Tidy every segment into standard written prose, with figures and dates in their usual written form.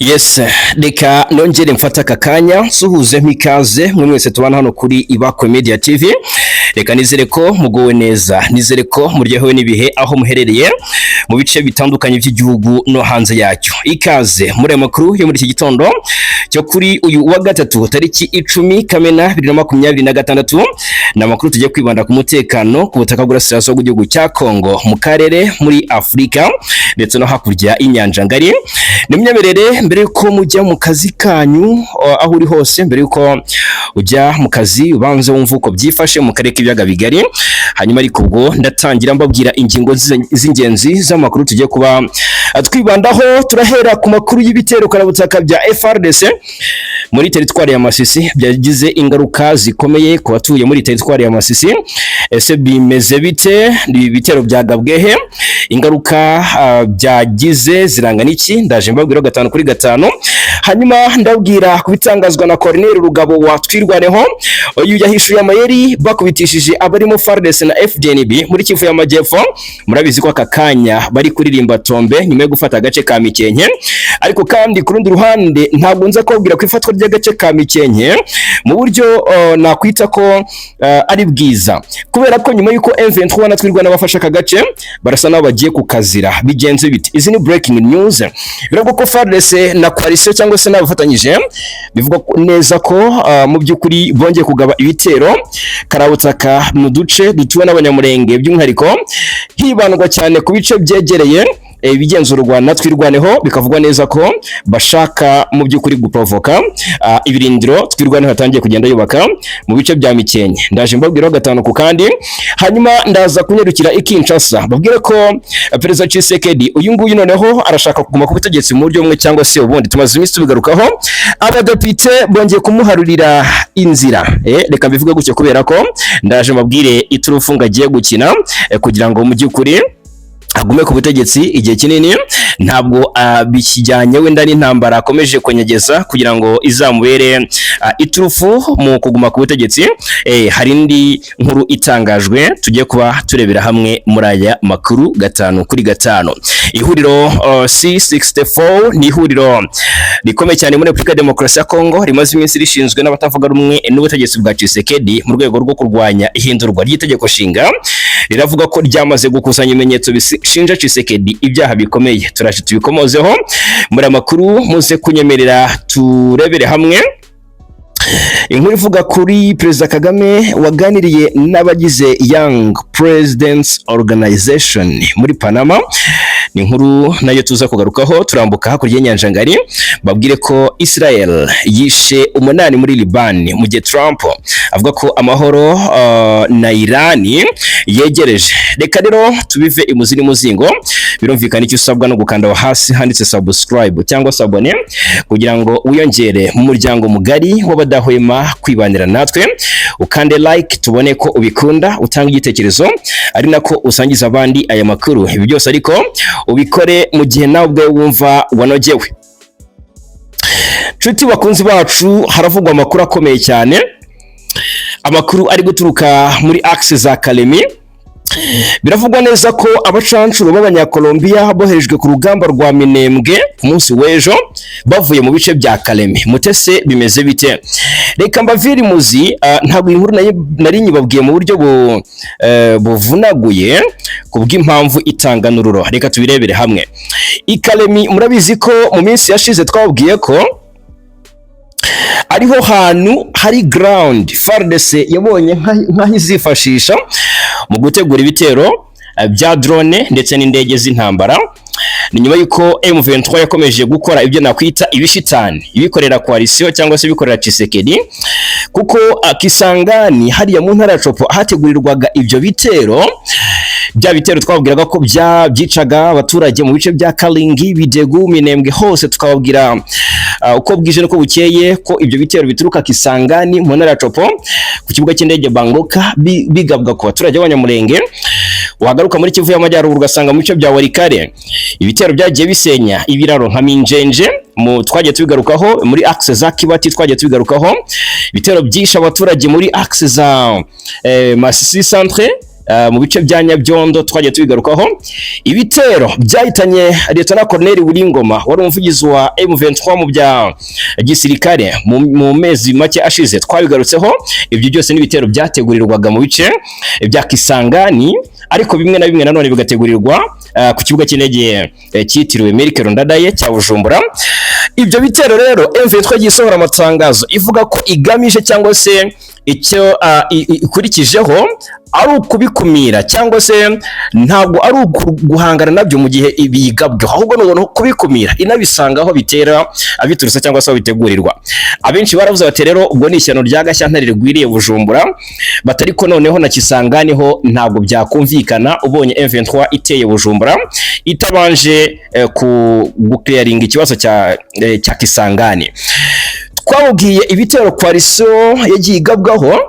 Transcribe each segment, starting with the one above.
Yes, reka nongere mfate aka kanya nsuhuze nk'ikaze mwe mwese tubana hano kuri Ibakwe Media TV. Reka nizere ko muguwe neza, nizere ko muryohewe n'ibihe aho muherereye mu bice bitandukanye by'igihugu no hanze yacyo. Ikaze muri aya makuru yo muri iki gitondo cyo kuri uyu wa gatatu, tariki 10 Kamena 2026. Ni amakuru tugiye kwibanda ku mutekano ku butaka bw'Uburasirazuba bw'igihugu cya Kongo, mu karere, muri Afurika ndetse no hakurya y'inyanja ngari. Nimyemerere, mbere yuko mujya mu kazi kanyu, aho uri hose, mbere yuko ujya mu kazi, ubanze wumva uko byifashe mu karere k'ibiyaga bigari. Hanyuma ariko ubwo ndatangira mbabwira ingingo z'ingenzi z'amakuru tugiye kuba twibandaho. Turahera ku makuru y'ibitero karabutaka bya FARDC muri teritwari ya Masisi byagize ingaruka zikomeye ku batuye muri teritwari ya Masisi. Ese bimeze bite? Ni ibitero byagabwe he? Ingaruka byagize zirangana iki? Ndaje mbabwira gatanu kuri gatanu. Hanyuma ndabwira ku bitangazwa na Colonel Rugabo wa Twirwaneho. Uyu yahishuye amayeri bakubitishije abarimo FARDC na FDNB muri Kivu y'Amajyepfo. Murabizi ko aka kanya bari kuririmba tombe nyuma yo gufata agace ka Mikenke. Ariko kandi ku rundi ruhande, ntabwo nza kubabwira ku ifatwa ry'agace ka Mikenke mu buryo nakwita ko ari bwiza, kubera ko nyuma y'uko M23 na Twirwaneho bafashe aka gace, barasa naho bagiye kukazira. Bigenze bite? Izi ni breaking news. Biravuga ko FARDC na coalition cyangwa se n'abafatanyije, bivugwa neza ko mu by'ukuri bongeye kugaba ibitero karabutaka mu duce dutuwe n'Abanyamurenge, by'umwihariko hibandwa cyane ku bice byegereye ibigenzurwa na Twirwaneho. Bikavugwa neza ko bashaka mu by'ukuri guprovoka ibirindiro Twirwaneho hatangiye kugenda yubaka mu bice bya Mikenke. Ndaje mbabwiraho gatanu ku kandi. Hanyuma ndaza kunyarukira i Kinshasa, babwire ko Perezida Tshisekedi uyu nguyu noneho arashaka kuguma ku butegetsi mu buryo bumwe cyangwa se ubundi. Tumaze iminsi tubigarukaho, abadepite bongeye kumuharurira inzira. Reka mbivuge gutyo, kubera ko ndaje mbabwire iturufu ngo agiye gukina kugira ngo mu by'ukuri agume ku butegetsi igihe kinini. Ntabwo bikijyanye wenda n'intambara akomeje kunyegeza kugira ngo izamubere iturufu mu kuguma ku butegetsi. Hari indi nkuru itangajwe tugiye kuba turebera hamwe muri aya makuru gatanu kuri gatanu. Ihuriro C64 ni ihuriro rikomeye cyane muri Repubulika ya Demokarasi ya Kongo, rimaze iminsi rishinzwe n'abatavuga rumwe n'ubutegetsi bwa Tshisekedi mu rwego rwo kurwanya ihindurwa ry'itegeko nshinga. Riravuga ko ryamaze gukusanya ibimenyetso bishinja Tshisekedi ibyaha bikomeye. Turaje tubikomozeho muri amakuru. Muze kunyemerera turebere hamwe inkuru ivuga kuri Perezida Kagame waganiriye n'abagize Young Presidents Organization muri Panama. Ni inkuru nayo tuza kugarukaho. Turambuka hakurya y'inyanja ngari, babwire ko Israel yishe umunani muri Liban, mu gihe Trump avuga ko amahoro na Iran yegereje. Reka rero tubive imuzi n'umuzingo. Birumvikana, icyo usabwa no gukanda aho hasi handitse subscribe cyangwa s'abonner, kugira ngo wiyongere mu muryango mugari w'abadahwema kwibanira natwe. Ukande like tubone ko ubikunda, utanga igitekerezo ari nako usangiza abandi aya makuru. Ibi byose ariko ubikore mu gihe nawe ubwawe wumva wanogewe. Nshuti bakunzi bacu, haravugwa amakuru akomeye cyane, amakuru ari guturuka muri axe za Kalemi. Biravugwa neza ko abacancuro b'Abanyakolombiya boherejwe ku rugamba rwa Minembwe ku munsi w'ejo bavuye mu bice bya Kalemi. Mutese bimeze bite? Reka mbavire imuzi. Ntabwo iyi nkuru nari nyibabwiye mu buryo buvunaguye ku bw'impamvu itanganururo. Reka tubirebere hamwe. I Kalemi, murabizi ko mu minsi yashize twababwiye ko ariho hantu hari ground FARDC yabonye nk'aho izifashisha mu gutegura ibitero bya drone ndetse n'indege z'intambara. Ni nyuma y'uko M23 yakomeje gukora ibyo nakwita ibishitani, ibikorera coalition cyangwa se ibikorera Tshisekedi, kuko Kisangani hariya mu ntara ya Tshopo hategurirwaga ibyo bitero, bya bitero twababwiraga ko bya byicaga abaturage mu bice bya Kalingi, Bidegu, Minembwe hose, tukababwira uko bwije nuko bukeye ko ibyo bitero bituruka Kisangani mu ntara ya Tshopo ku kibuga cy'indege Bangoka, bigabwa ku baturage b'Abanyamulenge. Wagaruka muri Kivu y'Amajyaruguru, ugasanga mu bice bya Walikale ibitero byagiye bisenya ibiraro nka Minjenje mu twagiye tubigarukaho, muri axe za Kibati twagiye tubigarukaho, ibitero byishe abaturage muri axe za Masisi centre. mu bice bya Nyabyondo, twagiye tubigarukaho. Ibitero byahitanye Lieutenant Colonel Willy Ngoma, wari umuvugizi wa M23 mu bya gisirikare, mu mezi make ashize twabigarutseho. Ibyo byose n'ibitero byategurirwaga mu bice bya Kisangani, ariko bimwe na bimwe nanone bigategurirwa ku kibuga cy'indege cyitiriwe Melchior Ndadaye cya Bujumbura. Ibyo bitero rero, M23 yagiye isohora amatangazo ivuga ko igamije cyangwa se icyo ikurikijeho ari ukubikumira, cyangwa se ntabwo ari guhangana nabyo mu gihe bigabweho, ahubwo ni ukubikumira, inabisanga aho bitera abiturutse cyangwa se aho bitegurirwa. Abenshi baravuze bati: "Rero ubwo ni ishyano rya Gashyantare rigwiriye Bujumbura." Batari ko noneho na Kisangani ho ntabwo byakumvikana ubonye M23 iteye Bujumbura itabanje ku guclearinga ikibazo cya Kisangani. Twabubwiye ibitero coalition yagiye igabwaho,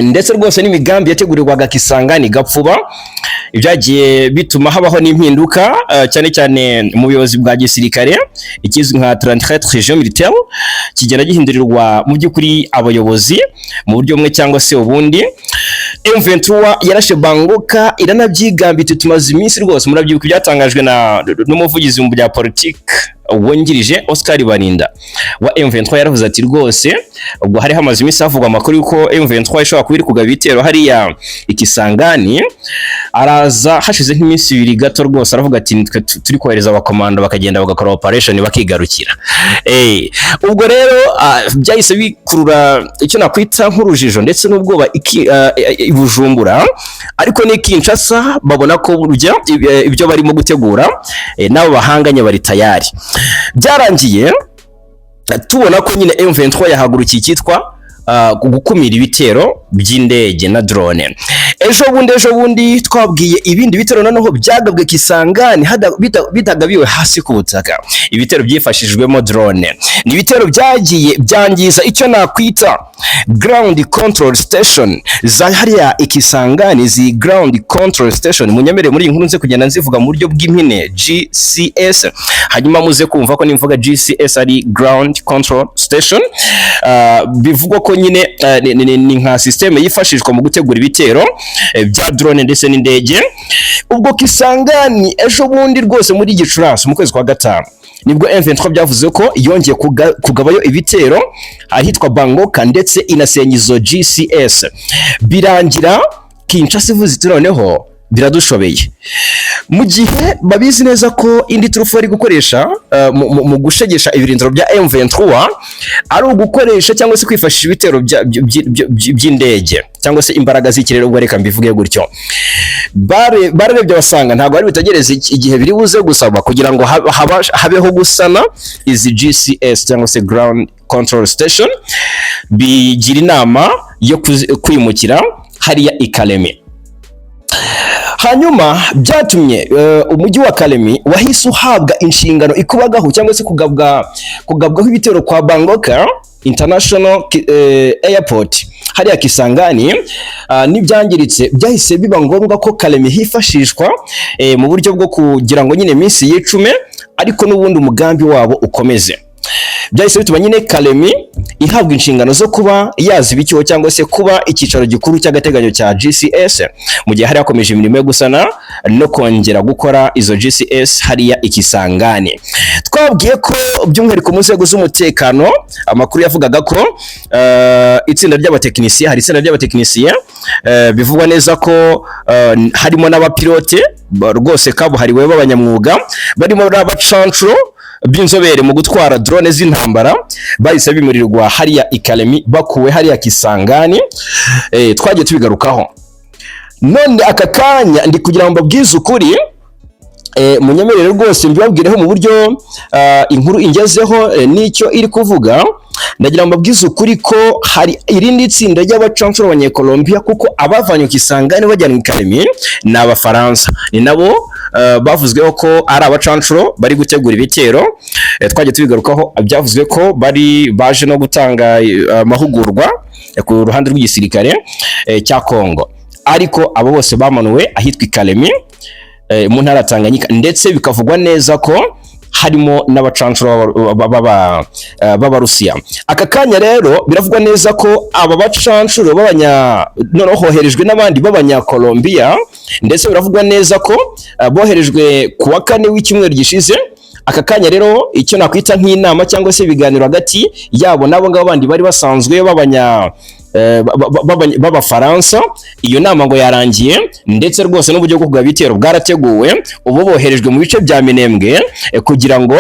ndetse rwose n'imigambi yategurirwaga Kisangani gapfuba, ibyagiye bituma habaho n'impinduka, cyane cyane mu buyobozi bwa gisirikare. Ikizwi nka 34 région militaire kigenda gihindurirwa mu by'ukuri abayobozi mu buryo bumwe cyangwa se ubundi. M23 yarashe Bangoka, iranabyigamba iti: "Tumaze iminsi rwose." Murabyibuka ibyatangajwe na n'umuvugizi mu bya politike wungirije Oscar Barinda wa M23. Yaravuze ati: "Rwose ubwo hari hamaze iminsi havugwa amakuru yuko M23 ishobora kuba iri kugaba ibitero hariya ikisangani." Araza hashize nk'iminsi 2 gato rwose, aravuga ati: "Nitwe turi kohereza abakomando, bakagenda bagakora operation, bakigarukira." Ubwo rero byahise bikurura icyo nakwita nk'urujijo ndetse n'ubwoba i Bujumbura, ariko ni Kinshasa babona ko burya ibyo barimo gutegura, n'abo bahanganye bari tayari. Byarangiye tubona ko nyine M23 yahagurukiye icyitwa gukumira ibitero by'indege na drone. Ejo bundi twabwiye ibindi bitero noneho byagabwe Kisangani bitagabiwe hasi ku butaka, ibitero byifashishijwemo drone. Ni ibitero byagiye byangiza icyo nakwita ground control station za hariya ikisangani. Izi ground control station, munyemerere muri iyi nkuru nze kugenda nzivuga mu buryo bw'impine GCS, hanyuma muze kumva ko nimvuga GCS ari ground control station. Bivugwa ko nyine ni nka système yifashishwa mu gutegura ibitero bya drone ndetse n'indege. Ubwo Kisangani, ejo bundi rwose muri Gicurasi, mu kwezi kwa gatanu, nibwo M23 byavuze ko yongeye kugabayo ibitero ahitwa Bangoka, ndetse inasenya izo GCS. Birangira Kinshasa ivuze iti: "Noneho biradushobeye." Mu gihe babizi neza ko indi turufu bari gukoresha mu gushegesha ibirindiro bya M23 ari ugukoresha cyangwa se kwifashisha ibitero by'indege cyangwa se imbaraga z'ikirere, ubwo reka mbivuge gutyo. Bararebye basanga ntabwo bari butegereze igihe biri buze gusaba kugira ngo habeho gusana izi GCS cyangwa se ground control station. Bigira inama yo kwimukira hariya i Kalemi. Hanyuma byatumye umujyi wa Kalemi wahise uhabwa inshingano ikubagaho cyangwa se kugabwaho ibitero kwa Bangoka International Airport hariya Kisangani. N'ibyangiritse byahise biba ngombwa ko Kalemi hifashishwa mu buryo bwo kugira ngo nyine iminsi yicume, ariko n'ubundi umugambi wabo ukomeze. Byahise bituma nyine Kalemi ihabwa inshingano zo kuba yaziba icyuho cyangwa se kuba icyicaro gikuru cy'agateganyo cya GCS, mu gihe hari hakomeje imirimo yo gusana no kongera gukora izo GCS hariya ikisangani. Twabwiye ko by'umwihariko mu nzego z'umutekano amakuru yavugaga ko itsinda ry'abatekinisiye, hari itsinda ry'abatekinisiye, bivugwa neza ko harimo n'abapilote rwose kabuhariwe b'abanyamwuga, barimo n'abacancuro b'inzobere mu gutwara drone z'intambara, bahise bimurirwa hariya i Kalemi bakuwe hariya Kisangani. Twagiye tubigarukaho. None aka kanya ndi kugira ngo mbabwize ukuri, munyemerere rwose mbibabwireho mu buryo inkuru ingezeho n'icyo iri kuvuga. Ndagira ngo mbabwize ukuri ko hari irindi tsinda ry'abacancuro b'Abanyekolombia, kuko abavanywe Kisangani bajyanwa i Kalemi ni Abafaransa, ni nabo bavuzweho ko ari abacancuro bari gutegura ibitero. Twagiye tubigarukaho, byavuzwe ko bari baje no gutanga amahugurwa ku ruhande rw'igisirikare cya Kongo, ariko abo bose bamanuwe ahitwa i Kalemi, mu ntara ya Tanganyika, ndetse bikavugwa neza ko Harimo n'abacancuro b'Abarusiya. Aka kanya rero biravugwa neza ko aba bacancuro b'abanya, noneho hoherejwe n'abandi b'Abanyakolombiya, ndetse biravugwa neza ko boherejwe ku wa kane w'icyumweru gishize. Aka kanya rero icyo nakwita nk'inama cyangwa se ibiganiro hagati yabo n'abo ngabo bandi bari basanzwe b'abanya b'Abafaransa, iyo nama ngo yarangiye, ndetse rwose n'uburyo bwo kugaba ibitero bwarateguwe. Ubu boherejwe mu bice bya Minembwe kugira ngo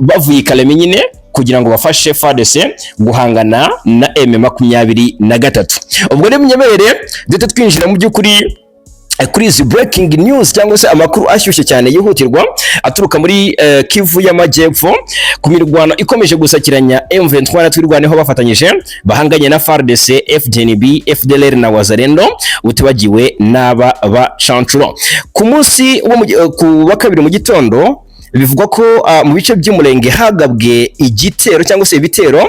bavuye i Kalemi nyine, kugira ngo bafashe FARDC guhangana na M23. Ubwo rero munyemerere duhite twinjira mu by'ukuri kuri izi breaking news cyangwa se amakuru ashyushye cyane yihutirwa aturuka muri Kivu y'Amajyepfo, ku mirwano ikomeje gusakiranya M23 na Twirwaneho bafatanyije, bahanganye na FARDC, FDNB, FDLR na Wazalendo, utibagiwe n'aba bacancuro. Ku munsi wo ku wa kabiri mu gitondo, bivugwa ko mu bice by'Umurenge hagabwe igitero cyangwa se ibitero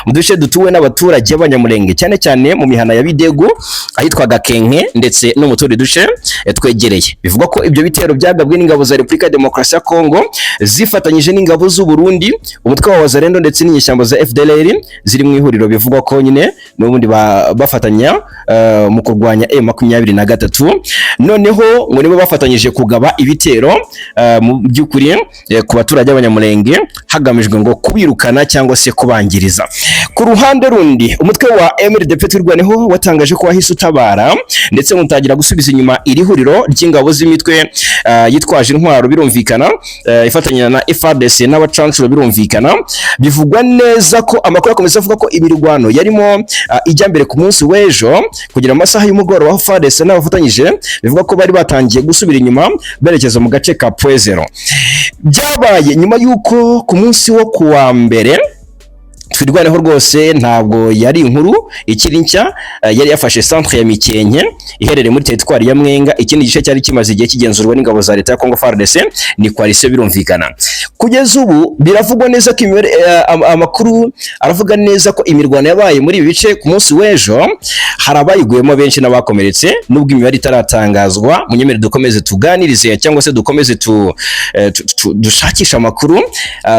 mu duce dutuwe n'abaturage b'Abanyamurenge, cyane cyane mu mihana ya Bidegu, ahitwa Gakenke, ndetse no mu tundi duce twegereye. Bivugwa ko ibyo bitero byagabwe n'ingabo za Repubulika ya Demokarasi ya Kongo zifatanyije n'ingabo z'u Burundi, umutwe wa Wazalendo ndetse n'inyeshyamba za FDLR ziri mu ihuriro, bivugwa ko nyine n'ubundi bafatanya mu kurwanya M23. Noneho ngo nibo bafatanyije kugaba ibitero mu by'ukuri ku baturage b'Abanyamulenge, hagamijwe ngo kubirukana cyangwa se kubangiriza. Ku ruhande rundi, umutwe wa MRDP Twirwaneho watangaje ko wahise utabara, ndetse mutangira gusubiza inyuma iri huriro ry'ingabo z'imitwe yitwaje intwaro, birumvikana ifatanya na FARDC n'abacancuro. Birumvikana, bivugwa neza ko amakuru akomeza avuga ko imirwano yarimo ijya mbere ku munsi w'ejo kugira amasaha y'umugoroba, aho FARDC n'abafatanyije bivuga ko bari batangiye gusubira inyuma berekeza mu gace ka Point Zéro. Byabaye nyuma y'uko ku munsi wo kuwa mbere Twirwaneho rwose, ntabwo yari inkuru ikiri nshya, yari yafashe centre ya Mikenke iherereye muri teritwari ya Mwenga, ikindi gice cyari kimaze igihe kigenzurwa n'ingabo za leta ya Congo FARDC, ni coalition birumvikana. Kugeza ubu biravugwa neza ko amakuru aravuga neza ko imirwano yabaye muri ibi bice ku munsi w'ejo hari abayiguyemo benshi n'abakomeretse, nubwo imibare itaratangazwa. Munyemere dukomeze tuganirize cyangwa se dukomeze dushakishe amakuru,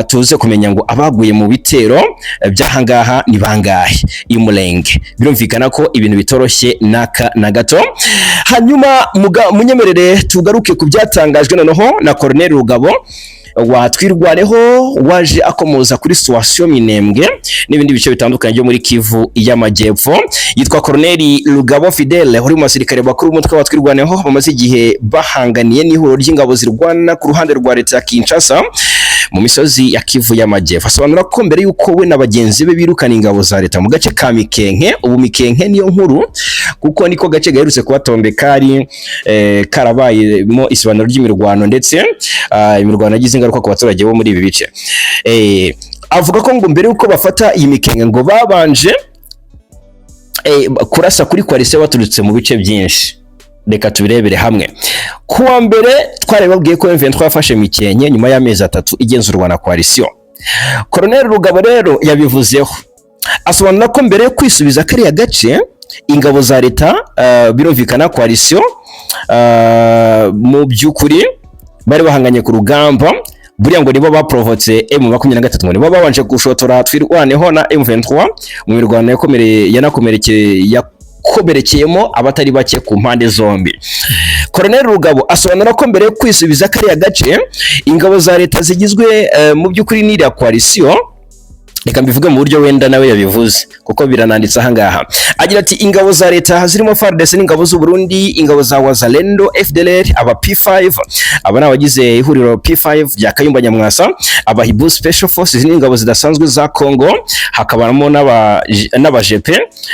tuze kumenya ngo abaguye mu bitero by'ahangaha ni bangahe i Mulenge. Birumvikana ko ibintu bitoroshye n'aka na gato. Hanyuma munyemerere tugaruke ku byatangajwe noneho na Colonel Rugabo wa Twirwaneho, waje akomoza kuri situation Minembwe n'ibindi bice bitandukanye byo muri Kivu y'Amajyepfo. Yitwa Colonel Rugabo Fidele, uri mu basirikare bakuru b'umutwe wa Twirwaneho bamaze igihe bahanganiye n'ihuriro ry'ingabo zirwana ku ruhande rwa leta ya Kinshasa mu misozi ya Kivu y'Amajyepfo. Asobanura ko mbere y'uko we na bagenzi be birukana ingabo za leta mu gace ka Mikenke, ubu Mikenke niyo nkuru kuko niko gace gaherutse kubatombe, kari karabayemo isibanuro ry'imirwano, ndetse imirwano yagize ingaruka ku baturage bo muri ibi bice. Avuga ko ngo mbere y'uko bafata iyi Mikenke ngo babanje kurasa kuri coalition baturutse mu bice byinshi. Reka tubirebere hamwe. Ku wa mbere twari babwiye ko M23 yafashe Mikenke nyuma y'amezi 3 igenzurwa na coalition. Colonel Rugabo rero yabivuzeho, asobanura ko mbere yo kwisubiza kariya gace, ingabo za leta, birumvikana coalition, mu by'ukuri bari bahanganye ku rugamba, buriya ngo nibo baprovotse M23, ngo nibo babanje gushotora Twirwaneho na M23 mu mirwano yakomereye yanakomerekeye yakomerekeyemo abatari bake ku mpande zombi. Colonel Rugabo asobanura ko mbere yo kwisubiza kariya gace, ingabo za leta zigizwe mu by'ukuri n'iriya coalition, reka mbivuge mu buryo wenda nawe yabivuze kuko birananditse aha ngaha, agira ati: "Ingabo za leta zirimo FARDC n'ingabo z'u Burundi, ingabo za Wazalendo, FDLR, aba P5, aba ni abagize ihuriro P5 rya Kayumba Nyamwasa, aba Hibu Special Forces n'ingabo zidasanzwe za Congo, hakabamo n'aba GP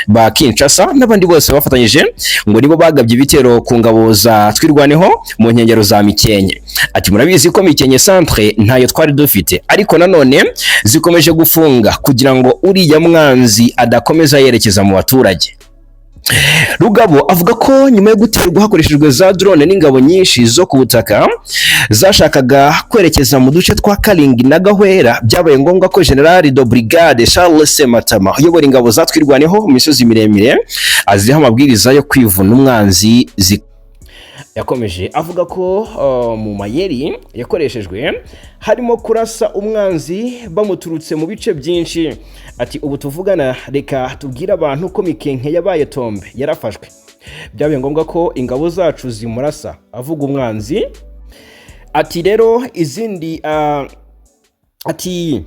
ba Kinshasa n'abandi bose bafatanyije, ngo nibo bagabye ibitero ku ngabo za Twirwaneho mu nkengero za Mikenke." Ati: "Murabizi ko Mikenke centre ntayo twari dufite, ariko nanone zikomeje gufunga kugira ngo uriya mwanzi adakomeza yerekeza mu baturage." Rugabo avuga ko nyuma yo guterwa hakoreshejwe za drone n'ingabo nyinshi zo ku butaka zashakaga kwerekeza mu duce twa Karingi na Gahwera, byabaye ngombwa ko General de Brigade Charles Sematama uyobora ingabo za Twirwaneho mu misozi miremire aziha amabwiriza yo kwivuna umwanzi. Yakomeje avuga ko mu mayeri yakoreshejwe harimo kurasa umwanzi bamuturutse mu bice byinshi. Ati: "Ubu tuvugana, reka tubwire abantu ko Mikenke yabaye tombe, yarafashwe. Byabaye ngombwa ko ingabo zacu zimurasa," avuga umwanzi. Ati rero izindi ati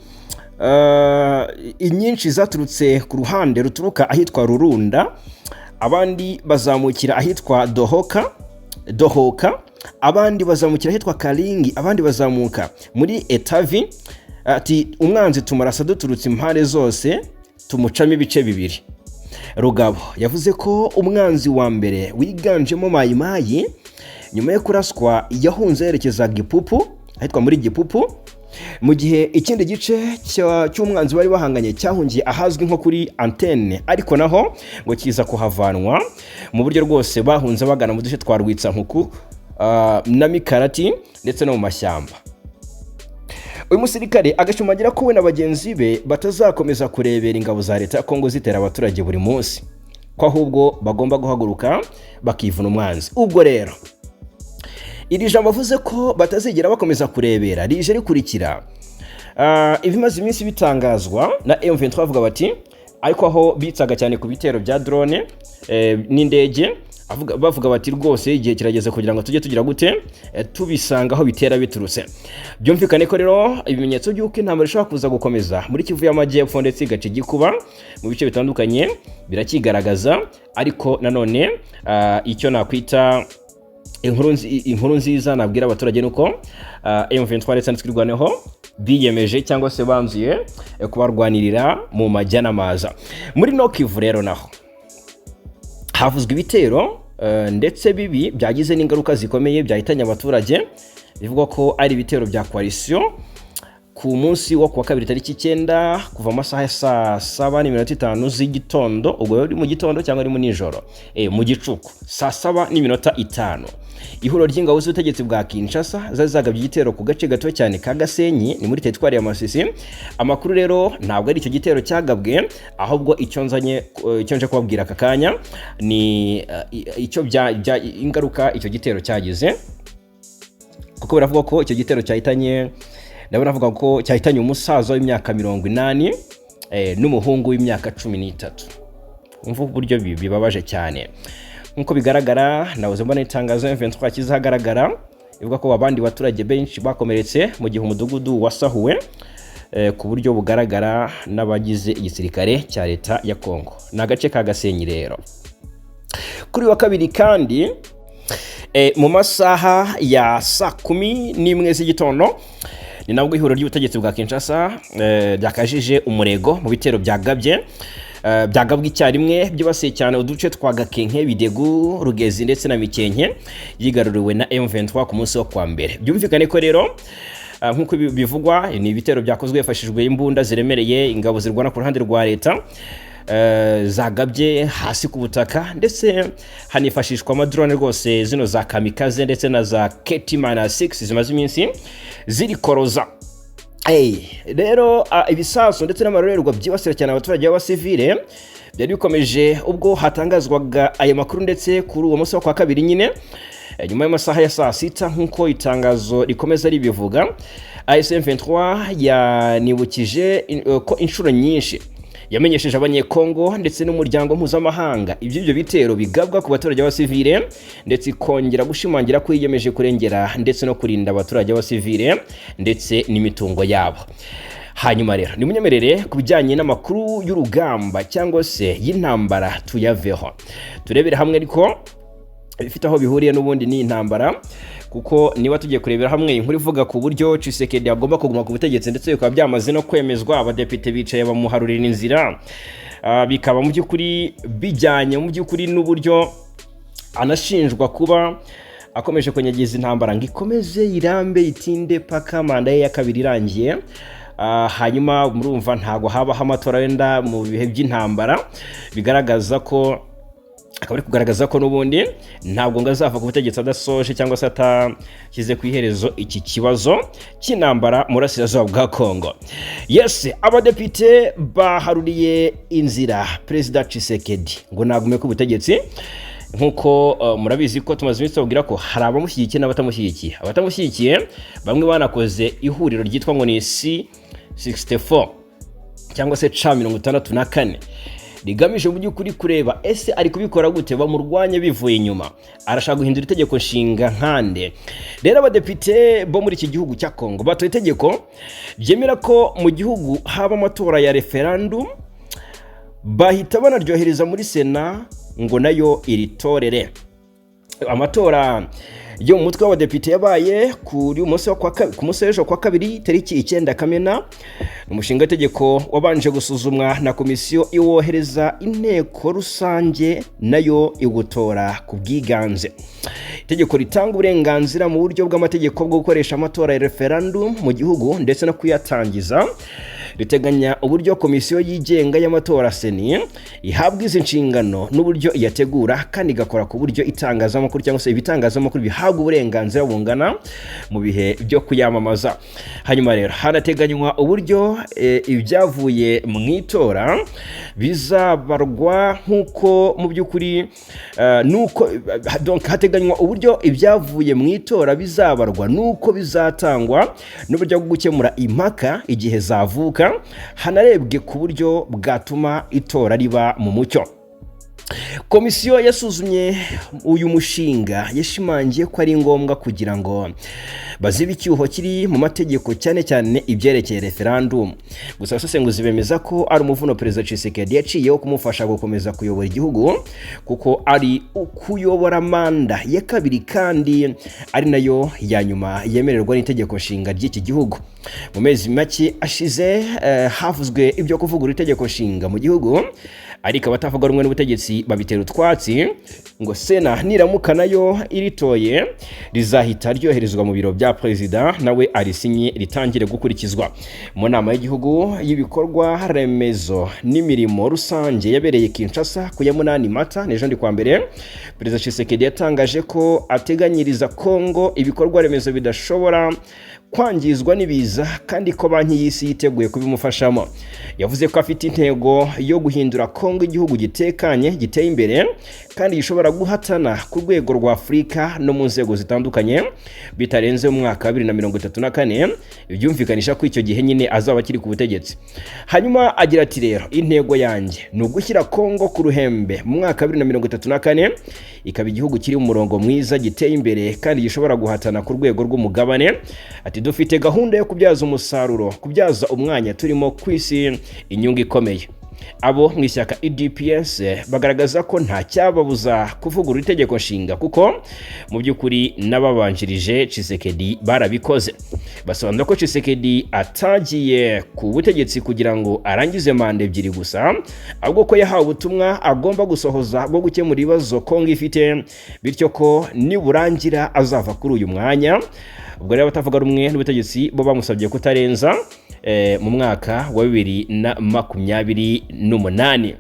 inyinshi zaturutse ku ruhande ruturuka ahitwa Rurunda, abandi bazamukira ahitwa Dohoka, abandi bazamukira ahitwa Karingi, abandi bazamuka muri Etavi. Ati: "Umwanzi tumurasa duturutse impande zose, tumucamo ibice bibiri." Rugabo yavuze ko umwanzi wa mbere wiganjemo Mayimayi, nyuma yo kuraswa yahunze yerekeza Gipupu, ahitwa muri Gipupu, mu gihe ikindi gice cy'umwanzi bari bahanganye cyahungiye ahazwi nko kuri antene, ariko naho ngo kiza kuhavanwa mu buryo rwose bahunze bagana mu duce twa Rwitsankuku na Mikarati ndetse no mu mashyamba. Uyu musirikare agashimangira ko we na bagenzi be batazakomeza kurebera ingabo za leta ya Kongo zitera abaturage buri munsi, ko ahubwo bagomba guhaguruka bakivuna umwanzi. Ubwo rero iri jambo avuze ko batazigera bakomeza kurebera rije rikurikira ibimaze iminsi bitangazwa na M23, bavuga bati ariko aho bitsaga cyane ku bitero bya drone n'indege, bavuga bati rwose igihe kirageze kugira ngo tujye tugira gute, tubisanga aho bitera biturutse. Byumvikane ko rero ibimenyetso by'uko intambara ishobora kuza gukomeza muri Kivu y'Amajyepfo ndetse igaca igikuba mu bice bitandukanye birakigaragaza. Ariko nanone icyo nakwita inkuru nziza nabwira abaturage ni uko M23 ndetse na Twirwaneho biyemeje cyangwa se banzuye kubarwanirira mu majya n'amaza. Muri Nord Kivu rero naho havuzwe ibitero ndetse bibi byagize n'ingaruka zikomeye, byahitanye abaturage. Bivugwa ko ari ibitero bya coalition ku munsi wo kuwa kabiri tariki 9, kuva mu masaha ya saa 7:50 z'igitondo. Ubwo ari mu gitondo cyangwa ari mu nijoro, mu gicuku saa 7:50, ihuriro ry'ingabo z'ubutegetsi bwa Kinshasa zari zagabye igitero ku gace gato cyane ka Gasenyi, ni muri teritwari ya Masisi. Amakuru rero ntabwo ari icyo gitero cyagabwe, ahubwo icyo nzanye, icyo nje kubabwira aka kanya ni icyo bya ingaruka icyo gitero cyagize, kuko biravuga ko icyo gitero cyahitanye, ndabona avuga ko cyahitanye umusaza w'imyaka 80 n'umuhungu w'imyaka 13. Umva uburyo bibabaje cyane. Nk'uko bigaragara, nabuze mbona itangazo M23 kizagaragara ivuga ko abandi baturage benshi bakomeretse, mu gihe umudugudu wasahuwe ku buryo bugaragara n'abagize igisirikare cya leta ya Kongo. Ni agace ka Gasenyi rero. Kuri wa kabiri kandi mu masaha ya saa 11 z'igitondo, ni nabwo ihuriro ry'ubutegetsi bwa Kinshasa ryakajije umurego mu bitero byagabye, byagabwe icyarimwe, byibasiye cyane uduce twa Gakenke, Bidegu, Rugezi ndetse na Mikenke yigaruriwe na M23 ku munsi wo kwa mbere. Byumvikane ko rero nk'uko bivugwa, ni ibitero byakozwe hifashishijwe imbunda ziremereye, ingabo zirwana ku ruhande rwa leta zagabye hasi ku butaka, ndetse hanifashishwa amadrone rwose, zino za kamikaze ndetse na za KT-6 zimaze iminsi zirikoroza. Hey, rero ibisasu ndetse n'amarorerwa byibasira cyane abaturage b'abasivile byari bikomeje ubwo hatangazwaga aya makuru. Ndetse kuri uwo munsi wo kwa kabiri nyine, nyuma y'amasaha ya saa 6, nk'uko itangazo rikomeza ribivuga, AFC M23 yanibukije ko inshuro nyinshi yamenyesheje Abanyekongo ndetse n'umuryango mpuzamahanga iby'ibyo bitero bigabwa ku baturage b'abasivile, ndetse ikongera gushimangira ko yiyemeje kurengera ndetse no kurinda abaturage b'abasivile ndetse n'imitungo yabo. Hanyuma rero nimunyemerere, ku bijyanye n'amakuru y'urugamba cyangwa se y'intambara tuyaveho, turebere hamwe ariko bifite aho bihuriye n'ubundi ni intambara, kuko niba tugiye kurebera hamwe inkuru ivuga ku buryo Tshisekedi agomba kuguma ku butegetsi, ndetse bikaba byamaze no kwemezwa, abadepite bicaye bamuharurira inzira, bikaba mu by'ukuri bijyanye mu by'ukuri n'uburyo anashinjwa kuba akomeje kunyegeza intambara ngo ikomeze irambe, itinde paka manda ye ya kabiri irangiye. Hanyuma murumva ntabwo habaho amatora wenda mu bihe by'intambara, bigaragaza ko akaba ari kugaragaza ko n'ubundi ntabwo ngo azava ku butegetsi adasoje cyangwa se atashyize ku iherezo iki kibazo cy'intambara mu burasirazuba bwa Kongo. Yes, abadepite baharuriye inzira Perezida Tshisekedi ngo nagume ku butegetsi. Nk'uko murabizi ko tumaze iminsi tubabwira ko hari abamushyigikiye n'abatamushyigikiye. Abatamushyigikiye bamwe banakoze ihuriro ryitwa ngo ni C64 cyangwa se C64, rigamije mu by'ukuri kureba ese ari kubikora gute, bamurwanye bivuye inyuma, arashaka guhindura itegeko nshinga nkande. Rero abadepite bo muri iki gihugu cya Kongo batoye itegeko ryemera ko mu gihugu haba amatora ya referendum, bahita banaryohereza muri Sena ngo nayo iritorere. Amatora yo mu mutwe w'abadepite yabaye kuri umunsi wa ku munsi w'ejo kwa kabiri, tariki 9 Kamena. Umushinga w'itegeko wabanje gusuzumwa na komisiyo, iwohereza inteko rusange, nayo iwutora ku bwiganze. Itegeko ritanga uburenganzira mu buryo bw'amategeko bwo gukoresha amatora ya referendum mu gihugu ndetse no kuyatangiza, riteganya uburyo komisiyo yigenga y'amatora, CENI, ihabwa izi nshingano n'uburyo iyategura, kandi igakora ku buryo itangazamakuru cyangwa se ibitangazamakuru bihabwa uburenganzira bungana mu bihe byo kuyamamaza. Hanyuma rero hanateganywa uburyo ibyavuye mu itora bizabarwa, nk'uko mu by'ukuri nuko donc hateganywa uburyo ibyavuye mu itora bizabarwa nuko bizatangwa, n'uburyo bwo gukemura impaka igihe zavuka, hanarebwe ku buryo bwatuma itora riba mu mucyo. Komisiyo yasuzumye uyu mushinga yashimangiye ko ari ngombwa kugira ngo bazibe icyuho kiri mu mategeko, cyane cyane ibyerekeye referendum. Gusa abasesenguzi bemeza ko ari umuvuno Perezida Tshisekedi yaciyeho kumufasha gukomeza kuyobora igihugu, kuko ari ukuyobora manda ya kabiri kandi ari nayo ya nyuma yemererwa n'itegeko nshinga ry'iki gihugu. Mu mezi make ashize havuzwe ibyo kuvugurura itegeko nshinga mu gihugu, ariko abatavuga rumwe n'ubutegetsi babitera utwatsi, ngo Sena niramuka nayo iritoye rizahita ryoherezwa mu biro bya perezida, nawe arisinye, ritangire gukurikizwa. Mu nama y'igihugu y'ibikorwa remezo n'imirimo rusange yabereye Kinshasa ku ya 8 Mata, n'ejo ndi kwa mbere, Perezida Tshisekedi yatangaje ko ateganyiriza Kongo ibikorwa remezo bidashobora kwangizwa n'ibiza, kandi ko Banki y'Isi yiteguye kubimufashamo. Yavuze ko afite intego yo guhindura Kongo igihugu gitekanye, giteye imbere kandi gishobora guhatana ku rwego rwa Afurika no mu nzego zitandukanye bitarenze mu mwaka wa 2034, byumvikanisha ko icyo gihe nyine azaba akiri ku butegetsi. Hanyuma agira ati: "Rero intego yanjye ni ugushyira Kongo ku ruhembe mu mwaka wa 2034, ikaba igihugu kiri mu murongo mwiza, giteye imbere kandi gishobora guhatana ku rwego rw'umugabane." Ati: "Dufite gahunda yo kubyaza umusaruro, kubyaza umwanya turimo ku isi inyungu ikomeye." Abo mu ishyaka UDPS bagaragaza ko nta cyababuza kuvugurura itegeko nshinga, kuko mu by'ukuri n'ababanjirije Tshisekedi barabikoze. Basobanura ko Tshisekedi atagiye ku butegetsi kugira ngo arangize manda ebyiri gusa, ahubwo ko yahawe ubutumwa agomba gusohoza bwo gukemura ibibazo Kongo ifite, bityo ko niburangira azava kuri uyu mwanya. Ubwo rero abatavuga rumwe n'ubutegetsi bo bamusabye kutarenza mu mwaka wa 2028.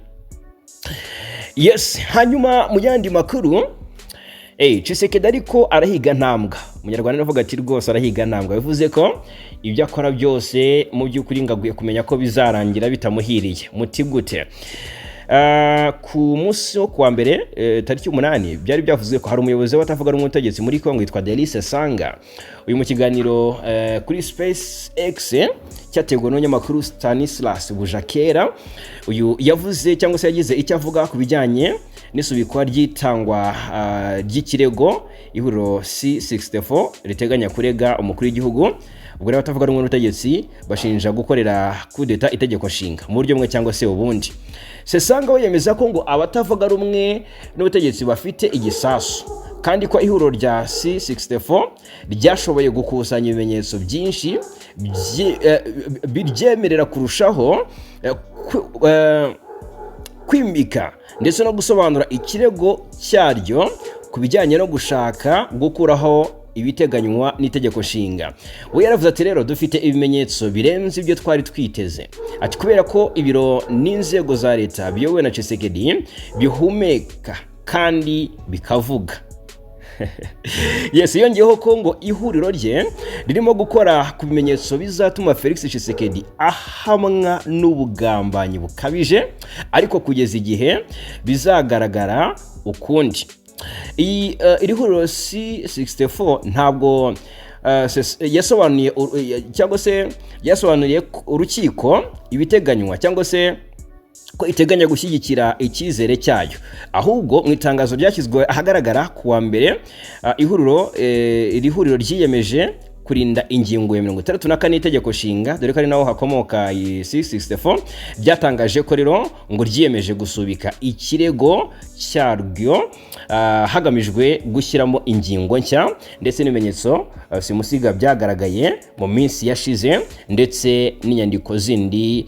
Yes, hanyuma mu yandi makuru, Tshisekedi ariko arahiga ntambwa. Umunyarwanda aravuga ati: "Rwose arahiga ntambwa." Bivuze ko ibyo akora byose mu by'ukuri ngo aguye kumenya ko bizarangira bitamuhiriye. Muti gute? Ku munsi wo kuwa mbere, tariki 8, byari byavuzwe ko hari umuyobozi w'abatavuga rumwe n'ubutegetsi muri Kongo witwa Delly Sesanga. Uyu mu kiganiro kuri Space X cyateguwe n'umunyamakuru Stanislas Bujakera, uyu yavuze cyangwa se yagize icyo avuga ku bijyanye n'isubikwa ry'itangwa ry'ikirego ihuriro C64 riteganya kurega umukuru w'igihugu. Ubwo rero abatavuga rumwe n'ubutegetsi bashinja gukorera kudeta itegeko nshinga mu buryo bumwe cyangwa se ubundi. Sesanga we yemeza ko ngo abatavuga rumwe n'ubutegetsi bafite igisasu, kandi ko ihuriro rya C64 ryashoboye gukusanya ibimenyetso byinshi biryemerera kurushaho kwimika ndetse no gusobanura ikirego cyaryo ku bijyanye no gushaka gukuraho ibiteganywa n'itegeko nshinga. We yaravuze ati: "Rero dufite ibimenyetso birenze ibyo twari twiteze." Ati: "Kubera ko ibiro n'inzego za leta biyobowe na Tshisekedi bihumeka kandi bikavuga." Yes, yongeyeho ko ngo ihuriro rye ririmo gukora ku bimenyetso bizatuma Felix Tshisekedi ahamwa n'ubugambanyi bukabije, ariko kugeza igihe bizagaragara ukundi. Iyi iri huriro C64 ntabwo yasobanuye cyangwa se yasobanuriye urukiko ibiteganywa cyangwa se ko iteganya gushyigikira icyizere cyayo. Ahubwo mu itangazo ryashyizwe ahagaragara ku wa mbere, ihuriro iri huriro ryiyemeje kurinda ingingo ya 64 y'itegeko nshinga, dore ko ari naho hakomoka iyi C64. Byatangaje ko rero ngo ryiyemeje gusubika ikirego cyaryo hagamijwe gushyiramo ingingo nshya ndetse n'ibimenyetso simusiga byagaragaye mu minsi yashize, ndetse n'inyandiko zindi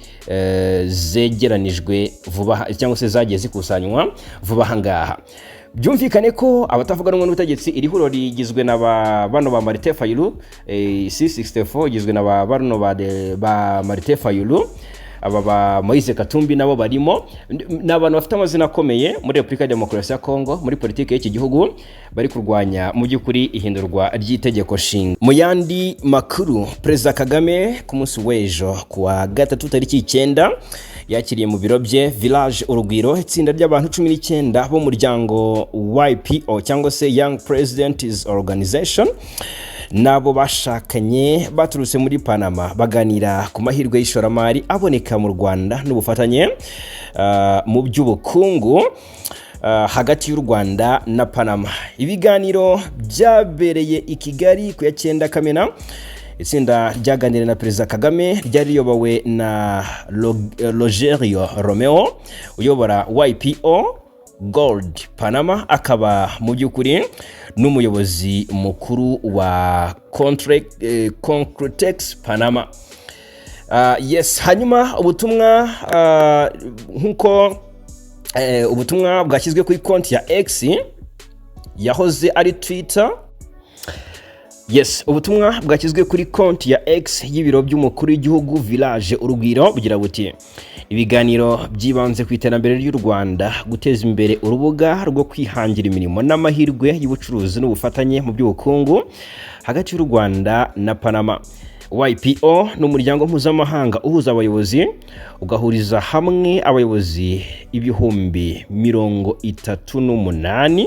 zegeranijwe vuba cyangwa se zagiye zikusanywa vuba aha ngaha. Byumvikane ko abatavuga rumwe n'ubutegetsi, iri huriro rigizwe na ba bano ba Martin Fayulu, C64 igizwe na ba bano ba Martin Fayulu, aba ba Moise Katumbi nabo barimo. Ni abantu bafite amazina akomeye muri Repubulika ya Demokarasi ya Kongo, muri politiki y'iki gihugu, bari kurwanya mu by'ukuri ihindurwa ry'itegeko nshinga. Mu yandi makuru, Perezida Kagame ku munsi w'ejo ku wa gatatu tariki 9 yakiriye mu biro bye Village Urugwiro itsinda ry'abantu 19 b'umuryango YPO cyangwa se Young Presidents Organization n'abo bashakanye baturutse muri Panama, baganira ku mahirwe y'ishoramari aboneka mu Rwanda n'ubufatanye mu by'ubukungu hagati y'u Rwanda na Panama. Ibiganiro byabereye i Kigali ku ya 9 Kamena. Itsinda ryaganiriye na Perezida Kagame ryari riyobowe na Rogerio Romeo uyobora YPO Gold Panama, akaba mu by'ukuri n'umuyobozi mukuru wa Concretex Panama. Yes, hanyuma ubutumwa nk'uko ubutumwa bwashyizwe kuri konti ya X yahoze ari Twitter. Yes, ubutumwa bwashyizwe kuri konti ya X y'ibiro by'umukuru w'igihugu Village Urugwiro bugira buti: "Ibiganiro byibanze ku iterambere ry'u Rwanda, guteza imbere urubuga rwo kwihangira imirimo n'amahirwe y'ubucuruzi n'ubufatanye mu by'ubukungu hagati y'u Rwanda na Panama." YPO ni umuryango mpuzamahanga uhuza abayobozi, ugahuriza hamwe abayobozi 38,000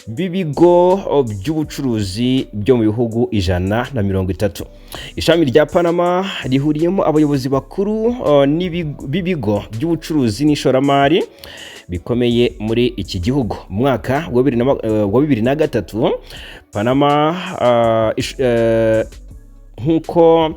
b'ibigo by'ubucuruzi byo mu bihugu 130. Ishami rya Panama rihuriyemo abayobozi bakuru b'ibigo by'ubucuruzi n'ishoramari bikomeye muri iki gihugu. Mu mwaka wa 2003 Panama nk'uko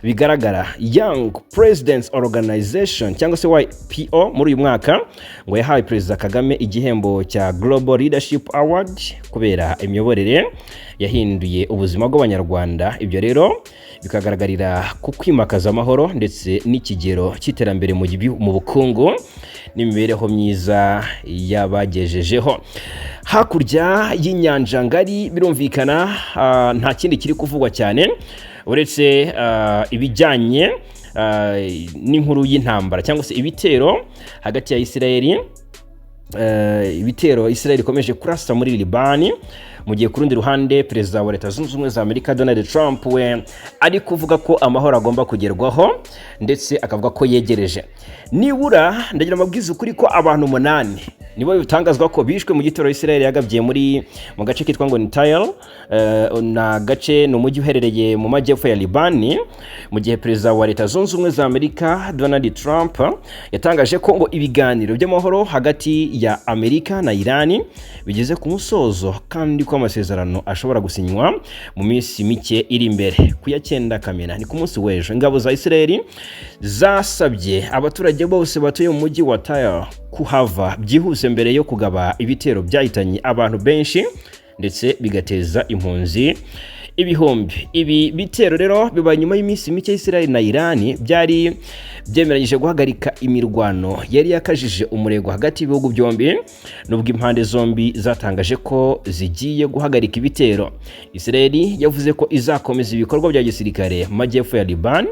bigaragara, Young Presidents Organization cyangwa se YPO muri uyu mwaka ngo yahawe Perezida Kagame igihembo cya Global Leadership Award kubera imiyoborere yahinduye ubuzima bw'Abanyarwanda. Ibyo rero bikagaragarira ku kwimakaza amahoro ndetse n'ikigero cy'iterambere mu bukungu n'imibereho myiza yabagejejeho. Hakurya y'inyanja ngari, birumvikana nta kindi kiri kuvugwa cyane uretse ibijyanye n'inkuru y'intambara cyangwa se ibitero hagati ya Isirayeli, ibitero Israel ikomeje kurasa muri Libani, mu gihe ku rundi ruhande Perezida wa Leta Zunze Ubumwe za Amerika Donald Trump we ari kuvuga ko amahoro agomba kugerwaho, ndetse akavuga ko yegereje. Nibura ndagira amabwiriza ukuri ko abantu umunani nibo bitangazwa ko bishwe mu gitero Israel yagabye mu gace kitwa ngo ni Tyre, na gace ni umujyi uherereye mu majyepfo ya Libani, mu gihe Perezida wa Leta Zunze Ubumwe za Amerika Donald Trump yatangaje ko ngo ibiganiro by'amahoro hagati ya Amerika na Irani bigeze ku musozo, kandi ko amasezerano ashobora gusinywa mu minsi mike iri imbere. Ku ya 9 Kamena, ni ku munsi w'ejo, ingabo za Israel zasabye abaturage bose batuye mu mujyi wa Tyre kuhava byihuse mbere yo kugaba ibitero byahitanye abantu benshi ndetse bigateza impunzi ibihumbi. Ibi bitero rero bibaye nyuma y'iminsi mike Israel na Iran byari byemeranyije guhagarika imirwano yari yakajije umurego hagati y'ibihugu byombi. Nubwo impande zombi zatangaje ko zigiye guhagarika ibitero, Israel yavuze ko izakomeza ibikorwa bya gisirikare mu majyepfo ya Liban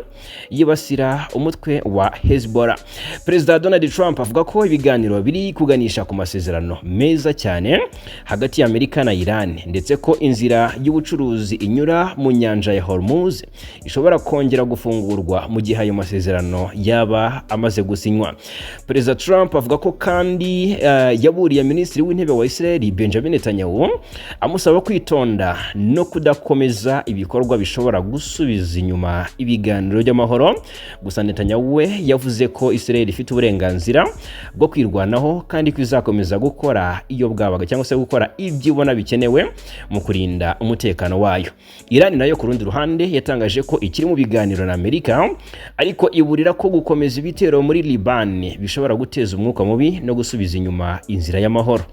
yibasira umutwe wa Hezbollah. Perezida Donald Trump avuga ko ibiganiro biri kuganisha ku masezerano meza cyane hagati ya Amerika na Iran, ndetse ko inzira y'ubucuruzi inyura mu nyanja ya Hormuz ishobora kongera gufungurwa mu gihe ayo masezerano yaba amaze gusinywa. Perezida Trump avuga ko kandi yaburiye Minisitiri w'Intebe wa Israel Benjamin Netanyahu, amusaba kwitonda no kudakomeza ibikorwa bishobora gusubiza inyuma ibiganiro by'amahoro. Gusa Netanyahu we yavuze ko Israel ifite uburenganzira bwo kwirwanaho kandi ko izakomeza gukora iyo bwabaga cyangwa se gukora ibyo ibona bikenewe mu kurinda umutekano wayo. Iran nayo ku rundi ruhande yatangaje ko ikiri mu biganiro na Amerika, ariko iburira ko gukomeza ibitero muri Liban bishobora guteza umwuka mubi no gusubiza inyuma inzira y'amahoro.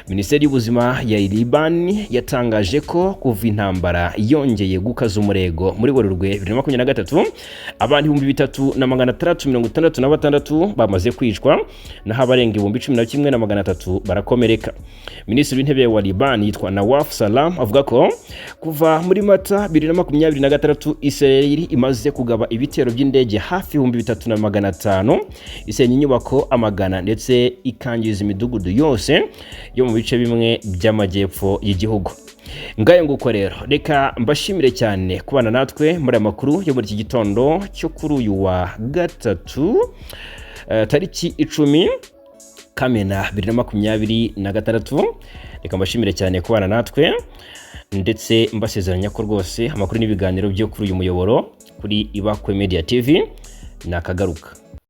Minisiteri y'Ubuzima ya Liban yatangaje ko kuva intambara yongeye gukaza umurego muri Werurwe 2023, abantu 3666 bamaze kwicwa, naho abarenga 11,300 barakomereka. Minisitiri w'Intebe wa Liban yitwa Nawaf Salam avuga ko kuva muri Mata 2026 Israel imaze kugaba ibitero by'indege hafi 3500, isenya inyubako amagana ndetse ikangiza imidugudu yose yo mu bice bimwe by'amajyepfo y'igihugu. Ngayo nguko rero, reka mbashimire cyane kubana natwe muri aya makuru yo muri iki gitondo cyo kuri uyu wa gatatu, tariki 10 Kamena 2026. Reka mbashimire cyane kubana natwe, ndetse mbasezeranya ko rwose amakuru n'ibiganiro byo kuri uyu muyoboro, kuri Ibakwe Media TV, ni akagaruka.